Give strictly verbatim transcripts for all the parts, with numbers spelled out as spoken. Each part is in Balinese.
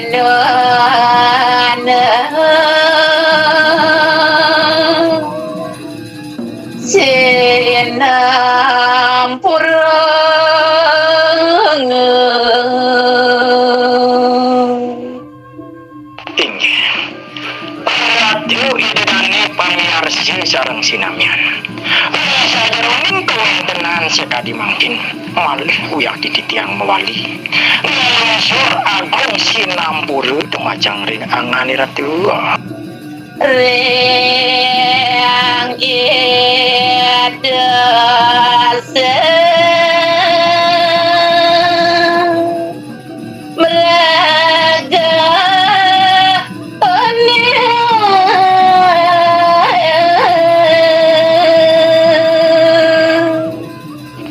Nuhun sinampura. Inggih. Ratu Ida Dané pamiarsa sareng sinamian. Sajeroning kawéntenan sakadi mangkin, malih uyah titiang mawali. Nglungsur agung sinampura tumajang ring angané Ratu. Ring Ida Sang Mraga Oning.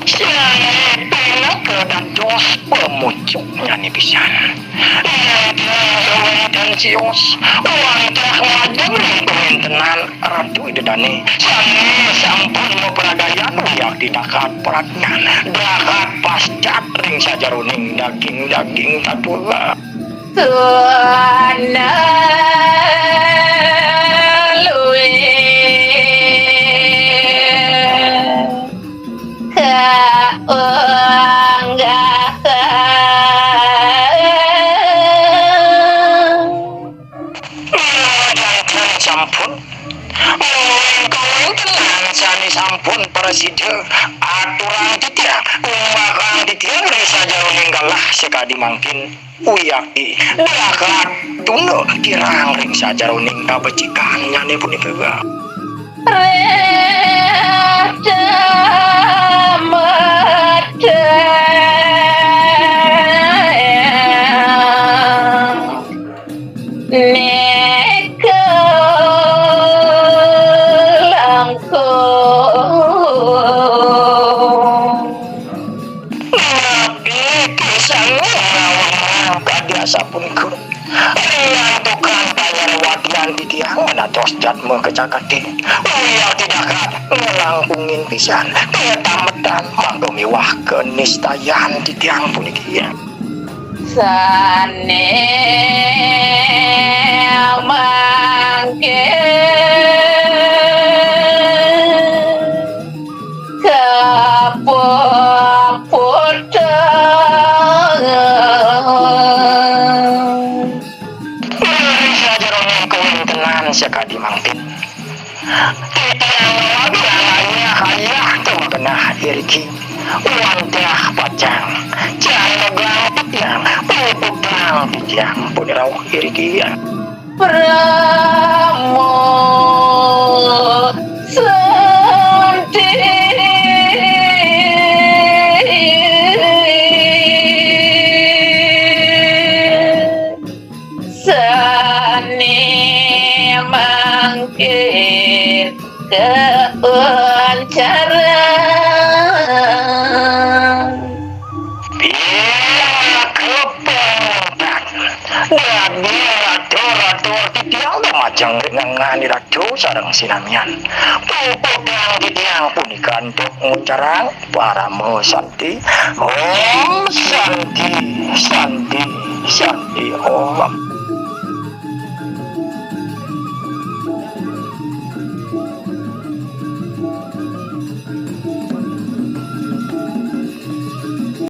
Sané pinaka dados pamucuknyané pisan. Wénten sios, wantah ngajeng ring kawéntenan Ratu Ida Dané, sané sampun mapragayan wiakti dahat pradnyan, dahat pascat ring sajeroning daging-daging tatula. Tuna luwih kaunggah. Sampun. Mungguing kawéntenan sané sampun prasida aturang titiang, umbalang titiang ring sajeroning galah sakadi mangkin. Uyaki, dahat tuna kirang ring sajeroning kabecikannyané punika. Reh tamatang neka langkung. Napi pisan ngawinang kadi asapunika? Rinantukan panyarwadian titiang manados jadma ka jagaté. Uyah titiang nglangkungin pisan katametan mangda miwah kanistayan titiang puniki. Sané mangkin kapuputang. Ring sajeroning kawéntenan sakadi mangkin, titiang mawabi ayah-ayah tumakenah iriki. Wantah pacang, jan megang titiang, puputang titiang puniki rauh iriki. Parama Santi. Sané mangkin kauncarang. Pinaka pangéntan. Dadi atur-atur titiang tumajeng ring angané Ratu sareng sinamian. Puputang titiang punika antuk nguncarang parama santi. Om Santi, Santi, Santi, Om.